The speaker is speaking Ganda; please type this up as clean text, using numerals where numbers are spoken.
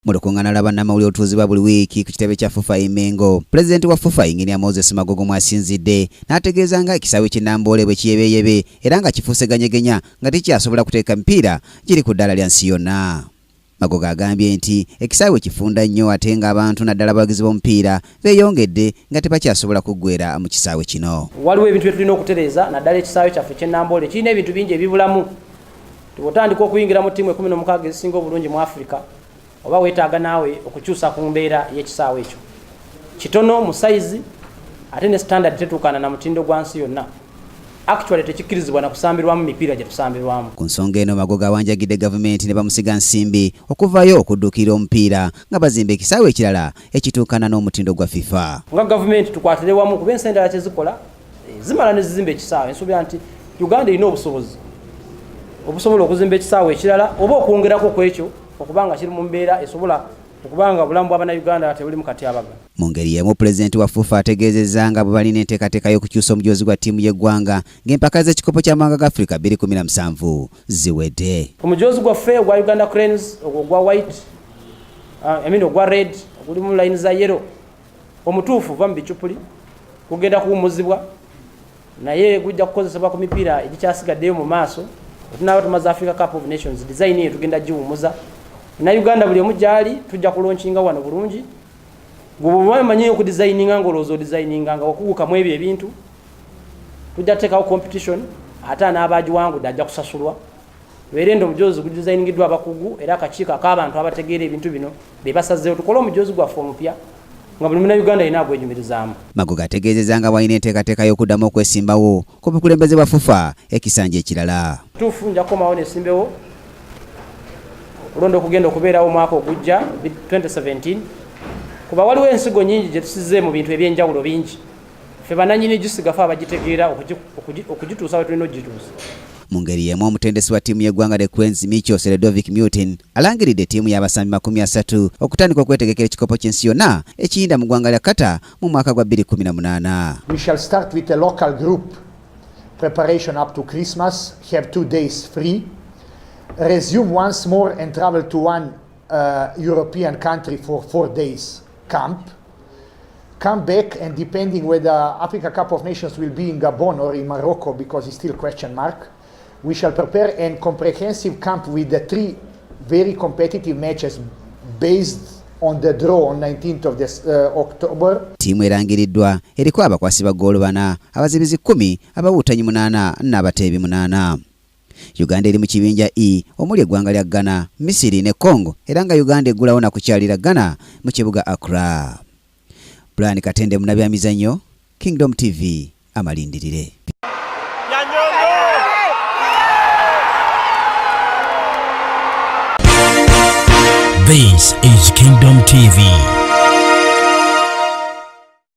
Mu lukuŋŋaana lwa bannamawulire olutuuzibwa buli wiiki ku kitebe kya FUFA e Mengo, pulezidenti wa FUFA Yinginiya Moses Magogo mw'asinzidde n'ategeeza nga ekisaawe ky'e Namboole bwe kiyebeyebe era nga kifuuse ganyegenya nga tekikyasobola kuteeka mipiira giri ku ddaala lya nsi yonna. Magogo agambye nti ekisaawe kifunda nnyo ate ng'abantu naddala abawagizi b'omupiira beeyongedde nga tebakyasobola kuggweera mu kisaawe kino. Waliwo ebintu bye tulina okutereeza naddala ekisaawe kyaffe eky'e Namboole kirina ebintu bingi ebibulamu. Bw'otandika okuyingira mu ttiimu 16 ezisinga obulungi mu Afrika oba weetaaga naawe okukyusa ku mbeera y'ekisaawe ekyo. Kitono mu sayizi ate ne standard tetuukana na mutindo gwa nsi yonna. Actually tekikkirizibwa na kusambirwamu mipiira gye tusambirwamu. Ku nsonga eno Magogo awanjagidde gavumenti ne bamusigansimbi okuvaayo okudduukirira omupiira nga bazimba ekisaawe ekirala ekituukana n'omutindo gwa FIFA. Nga gavumenti tukwatire wamu kuba ensi endala kye zikola zimala ne zizimba ekisaawe. Nsuubira nti Uganda erina obusobozi obusobola okuzimba ekisaawe ekirala oba okwongerako ku ekyo okuba nga kiri mu mbeera esobola okuba nga obulamu bwa Bannayuganda tebuli mu katyabaga. Mu ngeri y'emu Pulezidenti wa FUFA ategeezezza nga bwe balina enteekateeka y'okukyusa omujoozi gwa ttiimu y'eggwanga ng'empaka z'ekikopo ky'amawanga ga Afrika 2017 ziwedde. Omujoozi gwaffe ogwa Uganda Cranes ogwo ogwa white, I mean ogwa red ogulimu layini za yellow omutuufu va mu bicupuli gugenda kuwummuzibwa naye gujja kukozesebwa ku mipiira egikyasigaddeyo mu maaso. Bwe tunaaba tumaze Africa Cup of Nations design eyo tugenda giwummuza. Munnayuganda buli omu gy'ali tujja kulonkinga wano bulungi. Gwe bw'oba omanyi okudesigninga ng'olowooza odesigninga nga wakuguka mu ebyo ebintu, tujja kuteekawo competition ate anaaba agiwangudde ajja kusasulwa. Beerende omujoozi gudizayiningiddwa abakugu era akakiiko ak'abantu abategeera ebintu bino be basazeewo tukole omujoozi gwaffe omupya nga buli Munnayuganda yenna agwenyumirizaamu. Magogo ategeezezza nga bw'alina enteekateeka y'okuddamu okwesimbawo ku bukulembeze bwa FUFA ekisanja ekirala. Kituufu nja kukomawo nesimbewo okulonda okugenda okubeerawo omwaka ogujja 2017 kuba waliwo ensigo nyingi gye tusize mu bintu eby'enjawulo bingi. Ffe bananyini gisiga ffe abagitegeera okugituusa we tulina okugituusa. Mu ngeri y'emu omutendesi wa ttiimu y'eggwanga The Cranes Micho Sredovic Milutin alangiridde ttiimu y'abasambi 30 okutandika okwetegekera ekikopo ky'ensi yonna ekiyinda mu ggwanga lya Qatar mu mwaka gwa 2018. We shall start with a local group preparation up to Christmas, have 2 days free, resume once more and travel to one European country for 4 days camp. Come back and depending whether Africa Cup of Nations will be in Gabon or in Morocco, because it's still question mark, we shall prepare a comprehensive camp with the 3 very competitive matches based on the draw on 19th of this October. Ttiimu erangiriddwa eriko abakwasi ba ggoolo 4, abazibizi 10, abawuutanyi 8 n'abateebi 8. Uganda eri mu kibinja E omuli eggwanga lya Ghana, Misiri ne Congo era nga Uganda eggulawo na kukyalira Ghana mu kibuga Accra. Brian Katende munnabyamizannyo, Kingdom TV, amalindirire. This is Kingdom TV.